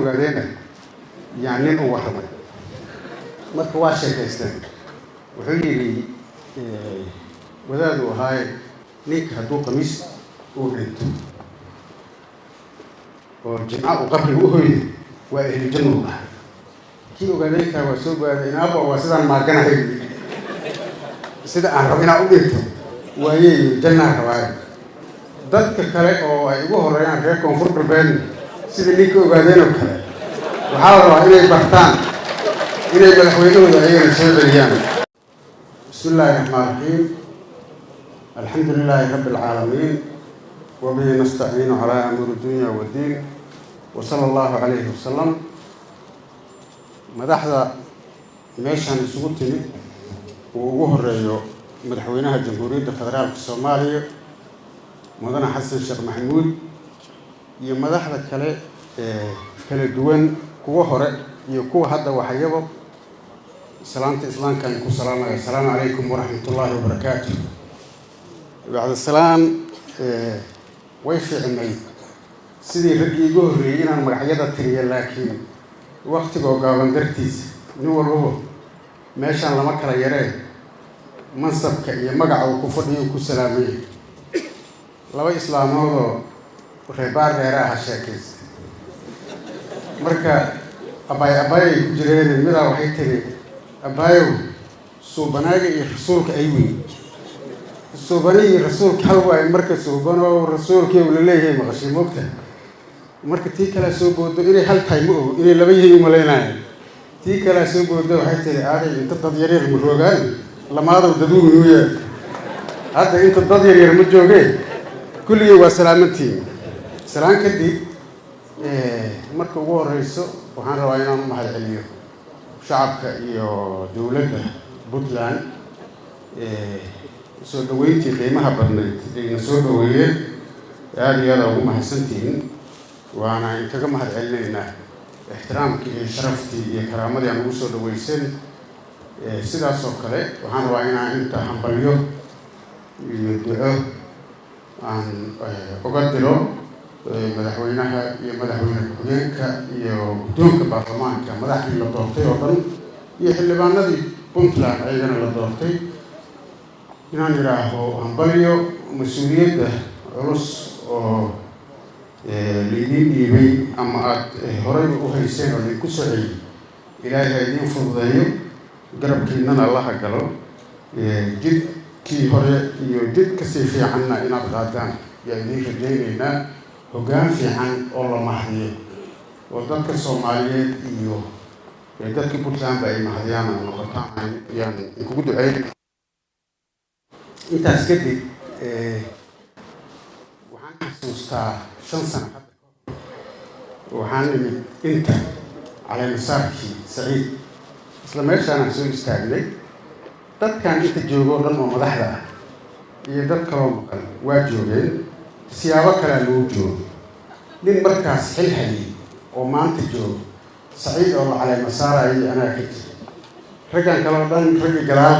Ogaadeena yaa nin u warramay. Marka waa sheekaysteen. Wuxuu yidhi wadaaduu ahaaye, ninka hadduu Khamiis uu dhinto oo Jimco uu qabriga u hoyday, waa ehlujannu dhahay. Kii ogaadeenkaa waa soo gaaday. Inaabo, waa sidaan maaganahay, sida aan rabo inaan u dhinto waayey, jannaa rabaayo. Dadka kale oo ay ugu horeeyaan reer Koonfur Galbeedna, sida ninka ogaadeen oo kale, waxaa la rabaa inay bartaan inay madaxweynahooda ayagana soo celiyaan. Bismi illaahi raxmaan raxiim. Alxamdu lilaahi rabbi alcaalamiin, wabihi nastaciinu calaa amuuri dunya waddiin, wa sala allahu calayhi wasalam. Madaxda meeshaan isugu timid, uu ugu horeeyo Madaxweynaha Jamhuuriyadda Federaalka Soomaaliya, Mudane Xasan Sheekh Maxamuud, iyo madaxda kale ee kala duwan, kuwa hore iyo kuwa hadda waxayabo, salaamta islaamkaan ku salaamaya. Asalaamu calaykum waraxmat ullaahi wabarakaatu. Bacda salaan, way fiicnayd sidii raggii igu horreeyey inaan magacyada tiriyo, laakiin waktigoo gaaban dartiisa, nin walbaba meeshaan lama kala yaree, mansabka iyo magaca uu ku fadhiyo ku salaamaya. Laba islaamoodoo reebaar dheere aha sheekaysta. Marka abaay abaayay ku jireen. Midaa waxay tiri: "Abaayow, suubanaaga iyo rasuulka ay weyn, suubanihii rasuulka hal waayo." Marka suubano rasuulkii uu la leeyahay maqashay, moogta. Marka tii kalea soo boodo, inay hal tahay ma ogo, inay laba yihiin umalaynaya. Tii kalea soo boodo, waxay tiri: "Aaday, inta dad yaryar ma roogaan, lamaadow daduunuya." Hadda inta dad yaryar ma joogee, kulligii waa salaamantiin. Salaan kadib, marka ugu horeyso waxaan rabaa inaan u mahad celiyo shacabka iyo dowladda Puntland soo dhaweyntii qiimaha badnayd ayna soo dhaweeyeen. Aada iyo aada ugu mahadsantihiin, waana inkaga mahad celinaynaa ixtiraamkii iyo sharaftii iyo karaamadii aan ugu soo dhaweyseen. Sidaas oo kale waxaan rabaa inaan inta hambalyo iyo duco aan uga diro madaxweynaha iyo madaxweyne ku-xigeenka iyo guddoonka baarlamaanka, madaxdii la doortay oo dhan, iyo xildhibaanadii Puntland ayagana la doortay, inaan idhaaho hambalyo. Mas-uuliyadda culus oo laidiin dhiibay ama aada horey u hayseen oo laidinku soo celiyey, Ilaahay ha idiin fududeeyo, garabkiinana Allaha galo. Jidkii hore iyo jid kasii fiicanna inaad qaadaan yaa idiin rajaynaynaa. Hoggaan fiican oo la mahdiyo oo dadka Soomaaliyeed iyo dadka Puntlandba ay mahdiyaan oo noqotaan yaan inkugu duceyn. Intaas kadib, waxaan xasuustaa 5 sano hadda waxaan nimid inta caleemasaarkii Saciid. Isla meeshaanaan soo istaagnay. Dadkan inta joogo o dhan oo madaxda ah iyo dad kaloo maqan waa joogeen. Siyaabo kalea loo joogo. Nin markaas xil hayay oo maanta joogo, Saciid oo la caleema saarayay, anaa ka jira. Raggan kaleo dhan raggi gadaal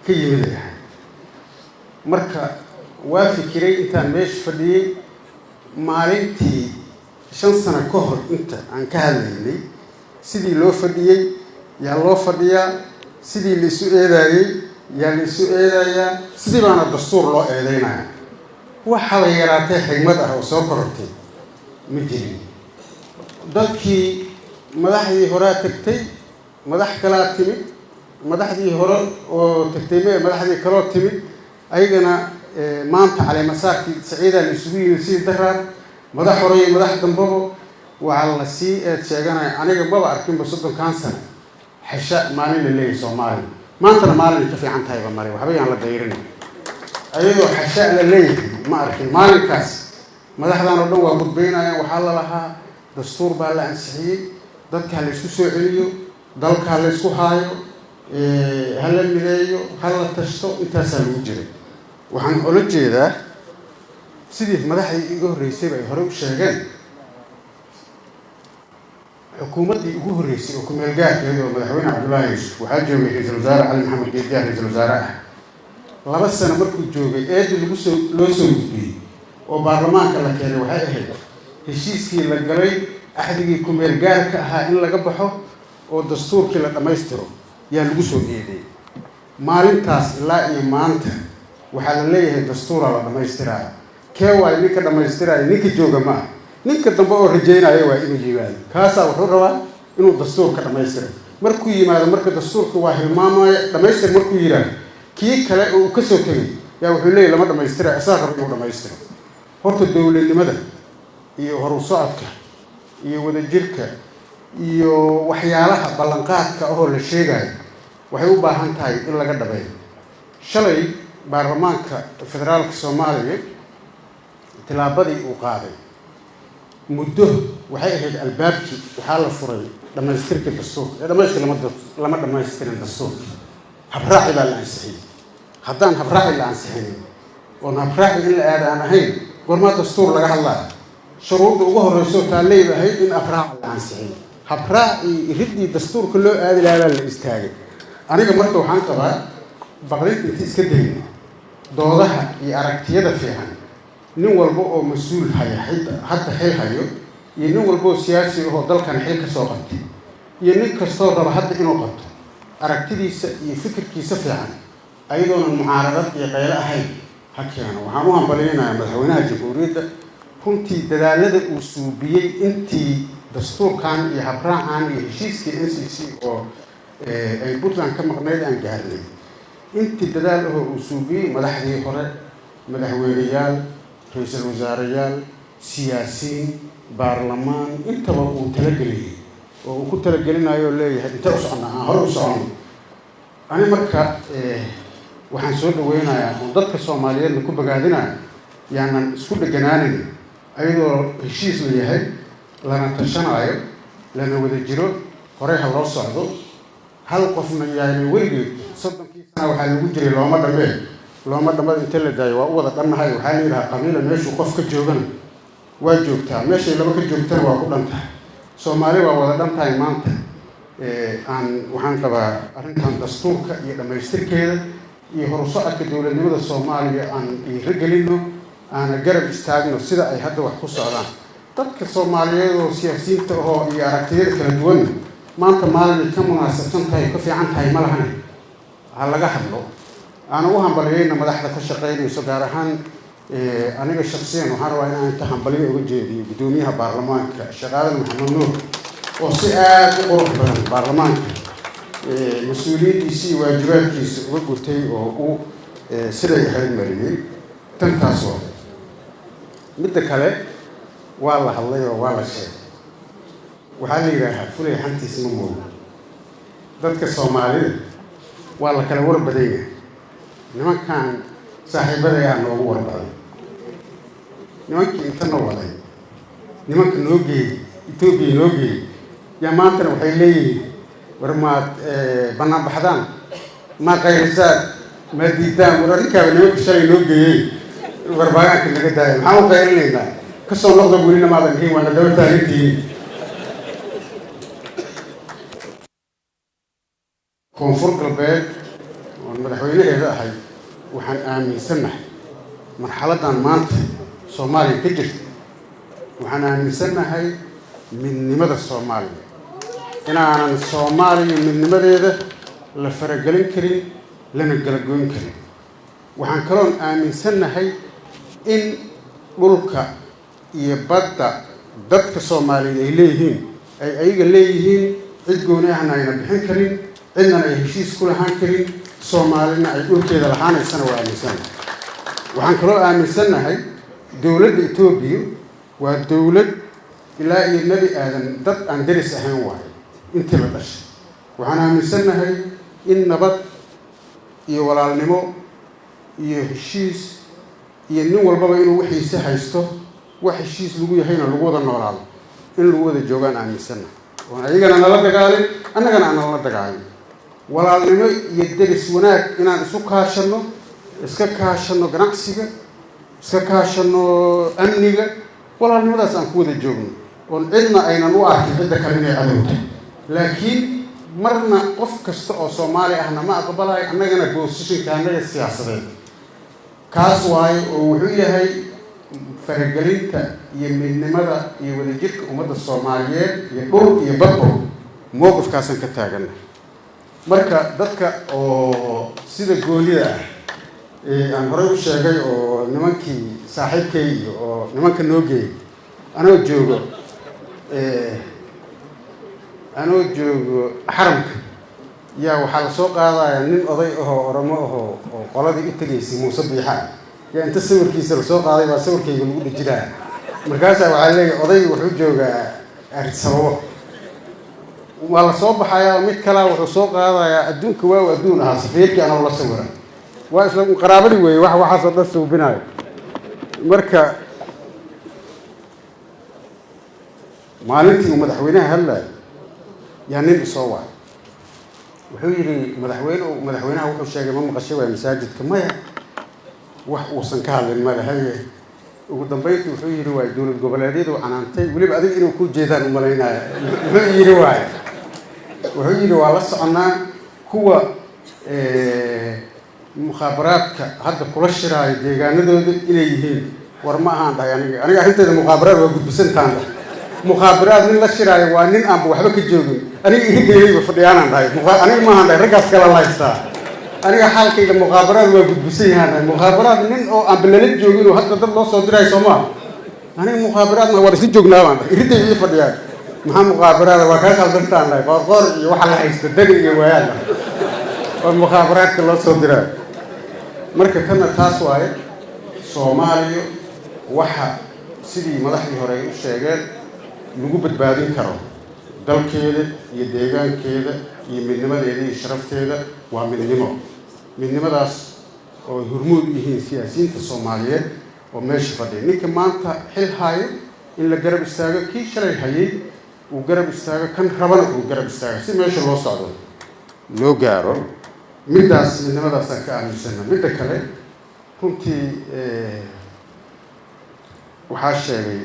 ka yimid ay ahay. Marka waa fikiray intaan meesha fadhiyey maalintii 5 sano ka hor inta aan ka hadlaynay. Sidii loo fadhiyey yaa loo fadhiyaa, sidii la isu eedaayey yaa la isu eedayaa, sidii baana dastuur loo eedeynaya. Waxaba yaraatee xigmad ah oo soo korortay ma jirin. Dadkii madaxdii horaa tagtay, madax kalaa timid. Madaxdii hore oo tagtay me, madaxdii kaloo timid ayagana maanta caleemasaarkii Saciidaa la isugu yimid sidii daraar. Madax hore iyo madax dambaba waxaa la sii eed sheeganaya. Aniga maba arkinba 30-kan sano xesha maalin la leeyahay Soomaaliya. Maantana maalin ay ka fiican tahayba male. Waxba yaan la dayrin. Ayadoo xesha la leeyahay ma arkin. Maalinkaas madaxdan oo dhan waa gudbaynayaan. Waxaa la lahaa dastuur baa la ansixiyey, dadka ha la isku soo celiyo, dalka ha la isku haayo, ha la mideeyo, ha la tashto. Intaasaa lagu jiray. Waxaan ola jeedaa, sidii madaxdii iga horreysayba ay horey u sheegeen, xukuumaddii ugu horreysay oo kumeel gaarkeeda oo Madaxweyne Cabdullaahi Yuusuf, waxaa joogay Ra-iisul Wasaare Cali Maxamed Geediyaha ra-iisul wasaare ah. 2 sano markuu joogay, eedii lagu soo loo soo gudbiyey oo baarlamaanka la keenay waxay ahayd heshiiskii la galay. Axdigii kumeel gaarka ahaa in laga baxo oo dastuurkii la dhammaystiro yaa lagu soo eedeeyey. Maalintaas ilaa iyo maanta waxaa la leeyahay dastuuraa la dhammaystiraayo. Kee waayo ninka dhammaystiraayo? Ninka jooga ma ah, ninka dambe oo rajaynaayo waa inuu yimaado. Kaasaa wuxuu rabaa inuu dastuurka dhammaystiro. Markuu yimaado marka dastuurka waa hilmaamaya. Dhammaystir markuu yidhaahdo, kii kale oo uu ka soo tegay yaa wuxuu leeyahy lama dhammaystirayo, isaga raba inuu dhammaystiro. Horta dowladnimada iyo horu socodka iyo wadajirka iyo waxyaalaha ballanqaadka ahoo la sheegayo waxay u baahan tahay in laga dhabeeyo. Shalay baarlamaanka federaalka Soomaaliya tilaabadii uu qaaday muddo waxay ahayd albaabkii waxaa la furay dhammaystirkii dastuurka. Ee dhamaystir lama dhammaystirin dastuurka, habraaci baa la ansixiyey. Haddaan habraaci la ansixinin oon habraaci in la aada aan ahayn, goormaa dastuur laga hadlaayo? Shuruudda ugu horreyso taalleyb ahayd in habraaca la ansixiyo. Habraacii iriddii dastuurka loo aadi lahaa baa la istaagay. Aniga marka waxaan qabaa, baqdinta inta iska dayno, doodaha iyo aragtiyada fiican, nin walba oo mas-uul haya hadda xil hayo, iyo nin walba oo siyaasi ahoo dalkan xil ka soo qabtay, iyo nin kastoo raba hadda inuu qabto, aragtidiisa iyo fikirkiisa fiican ayadoonan mucaaradad iyo qaylo ahayn ha keeno. Waxaan u hambalyaynayaa madaxweynaha jamhuuriyadda runtii dadaalada uu suubiyey intii dastuurkan iyo habraacan iyo heshiiskii NCC oo ay Puntland ka maqnayd aan gaarnay. Intii dadaal ahoo uu suubiyey, madaxdii hore, madaxweyneyaal, ra-iisul wasaareyaal, siyaasiyiin, baarlamaan, intaba uu talageliyey oo uu ku talagelinayo oo leeyahay intee u soconnaa, aan hore u soconno. Ani marka waxaan soo dhaweynayaa oon dadka Soomaaliyeedna ku bogaadinaya, yaanan isku dheganaanin. Ayadoo heshiis la yahay, lana tashanaayo, lana wada jiro, horey ha loo socdo. Hal qofna yaana weligeed 30-kii sana waxaa lagu jiray looma dhamee, looma dhamada inta la daayo waa u wada dhannahay. Waxaa la yidhaha qabiila meeshuu qof ka joogana waa joogtaa, meeshay laba ka joogtana waa ku dhan tahay. Soomaali waa wada dhan tahay maanta. Aan waxaan qabaa arrintan dastuurka iyo dhammaystirkeeda iyo horusocodka dowladnimada Soomaaliya aan dhiirigelino, aana garab istaagno sida ay hadda wax ku socdaan. Dadka Soomaaliyeed oo siyaasiyiinta ahoo iyo aragtiyada kala duwan, maanta maalinay ka munaasabsan tahay, ka fiican tahay ma lahane, ha laga hadlo. Aana u hambaliyeyna madaxda ka shaqaynayso, gaar ahaan aniga shaksiyan waxaan rabaa inaan inta hambalyo uga jeediyo guddoomiyaha baarlamaanka, Sheekh Aadan Maxamed Nuur, oo si aada u qurux badan baarlamaanka mas-uuliyaddiisi iyo waajibaadkiisa uga gutay oo uu siday ahayd mariyey. Tantaas waa midda kale. Waa la hadlay oo waa la sheegay. Waxaa la yidhaahaa fulay xantiis ma moogo. Dadka Soomaalida waa la kala war badan yahay. Nimankan saaxiibaday aa noogu war badan. Nimankii inta noo waday, nimanka noo geeyey Etoobiya noo geeyey, yaa maantana waxay leeyihiin, war maad bannaan baxdaan, maa qaylisaan, maa diidaan? War arrinkaaba nimanka shalay noo geeyey warbaagaanka naga daaya, maxaan u qaylinaynaa? Kasoo noqda welina maadan dhihin, waana daba taagantihiin. Koonfur Galbeed oon madaxweynaheeda ahay, waxaan aaminsannahay marxaladdan maanta Soomaaliya ka jirta, waxaan aaminsannahay midnimada Soomaaliya, inaanan Soomaaliya midnimadeeda la faragelin karin, lana galagoyn karin. Waxaan kaloon aaminsannahay in dhulka iyo badda dadka Soomaaliyeed ay leeyihiin, ay ayaga leeyihiin, cid gooni ahna ayna bixin karin, cidnana ay heshiis ku lahaan karin, Soomaalina ay dhulkeeda lahaanaysana waa aaminsannahay. Waxaan kaloo aaminsannahay dowladda Etoobiya waa dowlad ilaa iyo Nebi Aadan dad aan deris ahayn waayo intii la dhashay. Waxaan aaminsannahay in nabad iyo walaalnimo iyo heshiis iyo nin walbaba inuu wixiisa haysto, wax heshiis lagu yahayna lagu wada noolaado, in lagu wada joogaan aaminsannahay, oon ayagana nala dagaalin, annagana aan nala dagaalin, walaalnimo iyo deris wanaag inaan isu kaashanno, iska kaashanno ganacsiga, iska kaashanno amniga, walaalnimadaas aan ku wada joogno, oon cidna aynan u arkin cidda kale inay cadowta. Laakiin marna qof kasta oo Soomaali ahna ma aqbalayo. Annagana position-ka annaga siyaasadeed kaas waayo, oo wuxuu yahay faragelinta. iyo midnimada iyo wadajirka ummadda Soomaaliyeed iyo dhul iyo badbo mowqifkaasaan ka taagana. Marka dadka oo sida goonida ah ee aan horey u sheegay oo nimankii saaxiibkay iyo oo nimanka noo geeyay, anoo joogo xaramka, yaa waxaa lasoo qaadayaa nin oday ahoo Oromo ahoo oo qoladii u tegaysay Muuse Biixa, yaa inta sawirkiisa lasoo qaaday baa sawirkayga lagu dhejinaya. Markaasaa waxaa leeyahy odayga wuxuu joogaa Addis Ababa. Waa la soo baxayaa, mid kalaa wuxuu soo qaadayaa adduunka waa u adduun ahaa safiirkii anoo la sawira. Waa isla qaraabadii weeye wax waxaasoo dhan suubinayo. Marka maalintii uu madaxweynaha hadlayo yaa nin isoo waay, wuxuu yidhi: "Madaxweyne, madaxweynaha wuxuu sheegay ma maqashay? Waay masaajidka." "Maya, wax uusan ka hadlin male." "Haye." Ugu dambeyntii wuxuu yidhi: "Waay dowlad goboleedyadu canaantay, weliba adiga inuu ku jeedaan umalaynaya." Muxuu yidhi? "Waay," wuxuu yidhi, "waa la soconnaa kuwa mukhaabaraadka hadda kula shiraayo deegaanadooda inay yihiin." "War ma ahaan," dhahay, Aniga arrintayda mukhaabaraad waa gudbisantaan," dhahay. "Mukhaabaraad nin la shiraayo waa nin aanba waxba ka joogin. Aniga iridaydayba fadhiyaanaan," dhahay. "Aniga maahan," dhahay, "raggaas kala la haystaa. Aniga xaalkayga mukhaabaraad waa gudbisan yahaan," dhahay. "Mukhaabaraad nin oo aanba lala joogin oo hadda dad loo soo dirayo soo maa. Aniga mukhaabaraad ma waar isla joognaa baan dhahay. Iridayba ii fadhiyaan, maxaa mukhaabaraada? Waa kaa khaldantaan," dhahay. "Qoorqoor iyo waxa la haysta dani iyo waayaan," dhahay, oo mukhaabaraadka loo soo diraayo. Marka tanna taas waaye. Soomaaliya waxa sidii madaxdii hore ay u sheegeen lagu badbaadin karo dalkeeda iyo deegaankeeda iyo midnimadeeda iyo sharafteeda waa midnimo. Midnimadaas oo ay hormuud u yihiin siyaasiyiinta Soomaaliyeed oo meesha fadhiya. Ninka maanta xil haayo in la garab istaago, kii shalay hayay uu garab istaago, kan rabana uu garab istaago, si meesha loo socdo loo gaaro. Middaas midnimadaasaan ka aaminsana. Midda kale, runtii waxaa sheegay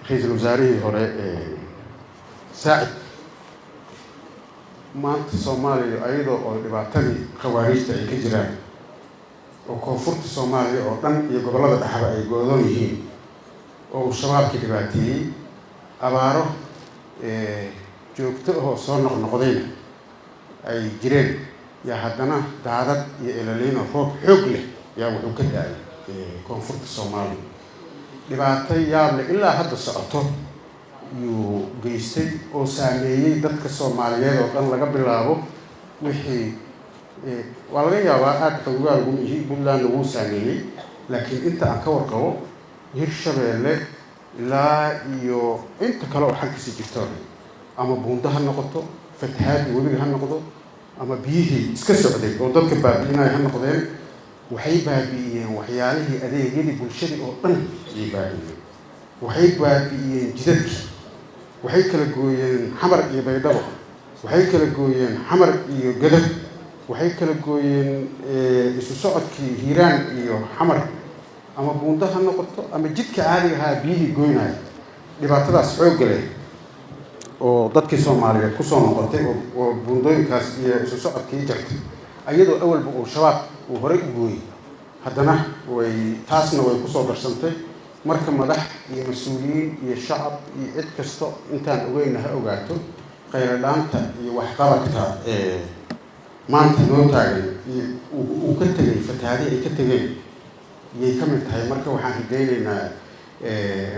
ra-iisul wasaarihii hore Saacid, maanta Soomaaliya ayadoo oo dhibaatadii khawaariijta ay ka jiraan oo koonfurta Soomaaliya oo dhan iyo gobollada dhexba ay goodoon yihiin oo uu Shabaabkii dhibaateeyey, abaaro joogto ahoo soo noqnoqdayna ay jireen, yaa haddana daadad iyo El Niño, roob xoog leh yaa wuxuu ka da-ay koonfurta Soomaaliya. Dhibaato yaab leh ilaa hadda socoto yuu geystay oo saameeyey dadka Soomaaliyeed oo dhan. Laga bilaabo wixii waa laga yaabaa aada xoogaal uguma ihi, Puntlandna wuu saameeyey, laakiin inta aan ka warqabo Hirshabeelle ilaa iyo inta kale oo xaggiisa jirto, ama buundo ha noqoto, fatahaadii webiga ha noqdo, ama biyihii iska socday oo dadka baabi'inaya ha noqdeen, waxay baabi'iyeen waxyaalihii adeegyadii bulshadii oo dhan ayay baabi'iyeen. Waxay baabi'iyeen jidadkii, waxay kala gooyeen Xamar iyo Baydhabo, waxay kala gooyeen Xamar iyo Gadab, waxay kala gooyeen isu socodkii Hiiraan iyo Xamar, ama buundo ha noqoto ama jidka caadiga ahaa biyihii goynaya. Dhibaatadaas xoogga leh oo dadkii Soomaaliyeed kusoo noqotay oo buundooyinkaas iyo isu socodkii jartay, ayadoo awalba uu Shabaab uu horey u gooyey, haddana way taasna way kusoo darsantay. Marka madax iyo mas-uuliyiin iyo shacab iyo cid kasto intaan ogeyna ha ogaato, khayradhaanta iyo waxqabadka maanta noo taagan iyo uu ka tegay fatahaadii ay ka tegeen yay ka mid tahay. Marka waxaan rajaynaynaa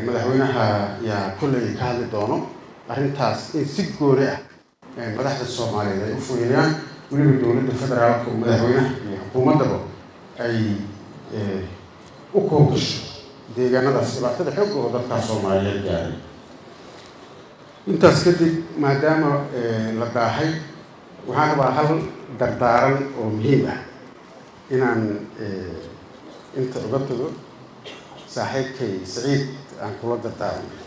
madaxweynaha yaa kolley ka hadli doono arrintaas in si gooni ah madaxda Soomaaliyeed ay u fuliyaan, weliba dowladda federaalka oo madaxweynaha iyo xukuumaddaba ay u koogasho deegaanadaas dhibaatada xoogga oo dadkaas Soomaaliyeed gaaray. Intaas kadib, maadaama la daahay, waxaan rabaa hal dardaaran oo muhiim ah inaan inta uga tago. Saaxiibkay Saciid aan kula dardaarmay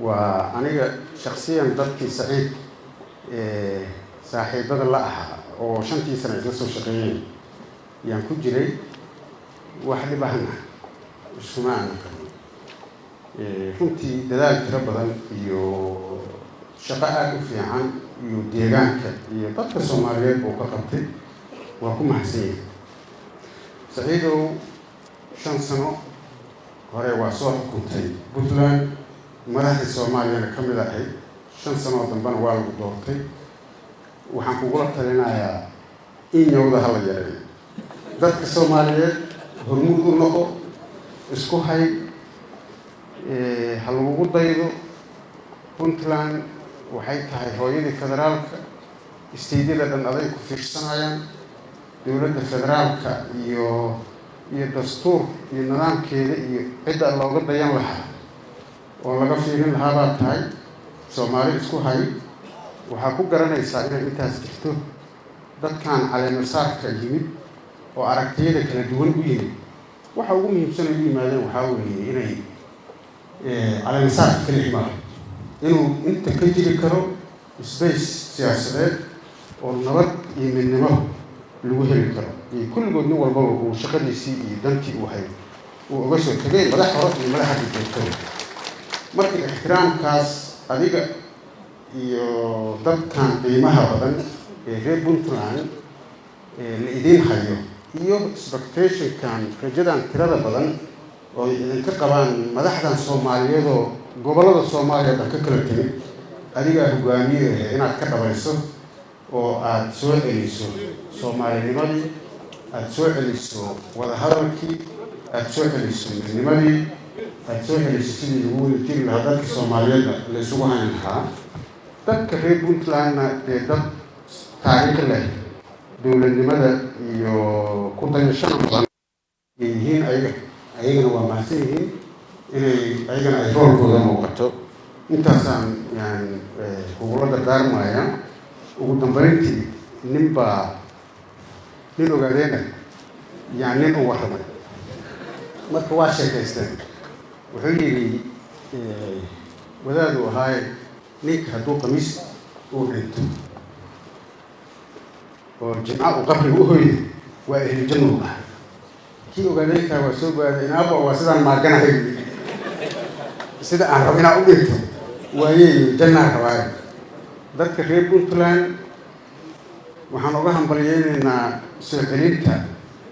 waa aniga shaksiyan dadkii Saciid saaxiibada la ahaa oo 5-tii sana isla soo shaqeeyeen yaan ku jiray. Wax dhib ahna iskuma aanan qabin. Runtii dadaal tiro badan iyo shaqo aada u fiican iyo deegaanka iyo dadka Soomaaliyeed buu ka qabtay, waa ku mahadsan yahay. Saciidow, 5 sano Hore waa soo xukuntay Puntland, madaxdii Soomaaliyana ka mid ahayd. 5 sanoo dambena waa lagu doortay. Waxaan kugula talinayaa in nyowda hala yareeyo, dadka Soomaaliyeed hormuud u noqo, isku hay, ha lagugu daydo. Puntland waxay tahay hooyadii federaalka. State-yada dhan aday ku fiirsanayaan. Dowladda federaalka iyo dastuur iyo nidaamkeeda iyo cidda looga dayan lahaa oo laga fiirin lahaa baa tahay. Soomaali isku hay. Waxaa ku garanaysaa inay intaas jirto dadkan caleemasaarka yimid oo aragtiyada kala duwan u yimid. Waxa ugu muhiimsan ay u yimaadeen waxaa weeye inay caleemasaarka keliya maaha, inuu inta ka jiri karo space siyaasadeed oo nabad iyo midnimo lagu heli karo, iyo kulligood nin walbaba uu shaqadiisii iyo dantii uu hay uu uga soo tegay, madax hore iyo madax hadda joogtada. Marka ixtiraamkaas adiga iyo dadkan qiimaha badan ee reer Puntland la idiin hayo iyo expectation-kan, rajadan tirada badan oo ay idinka qabaan madaxdan Soomaaliyeedoo gobollada Soomaaliya dhan ka kala timid, adigaa hogaamiye ahe inaad ka dhabayso oo aada soo celiso soomaalinimadii, aada soo celiso wadahadalkii, aada soo celiso midnimadii, aada soo celiso sidii lagu wada jiri lahaa, dadka Soomaaliyeedna la isugu hayn lahaa. Dadka reer Puntlandna dee dad taariikh leh, dowladnimada iyo ku dayashada mudan ay yihiin. Ayagana waa mahadsan yihiin inay ayagana ay roolkooda muuqato. Intaasaan yaan kugula dardaarmaya. Ugu dambeyntii, nin baa nin ogaadeena yaa nin u warramay. Marka waa sheekaysteen. Wuxuu yidhi, wadaaduu ahaaye, ninka hadduu Khamiis uu dhinto oo Jimca uu qabriga u hoydo, waa ehlujannu ah. Kii ogaadeenkaa waa soo baaday. Inaaba waa sidaan maaganahay, sida aan rabo inaan u dhinto waayey, jannaa rabaayo. Dadka reer Puntland waxaan uga hambalyeynaynaa soo celinta,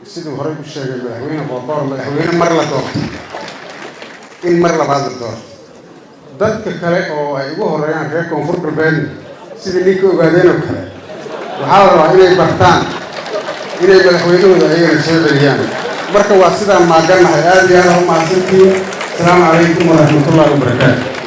siduu horey u sheegay Madaxweyne Qoorqoor, madaxweyne mar la doorto in mar labaad la doorto. Dadka kale oo ay ugu horeeyaan reer Koonfur Galbeedna, sidii ninka ogaadeen oo kale, waxaa la rabaa inay bartaan inay madaxweynahooda ayagana soo celiyaan. Marka waa sidaan maagannahay. Aada iyo aada u mahadsantihiin. Asalaamu calaykum waraxmatullahi wabarakaatu.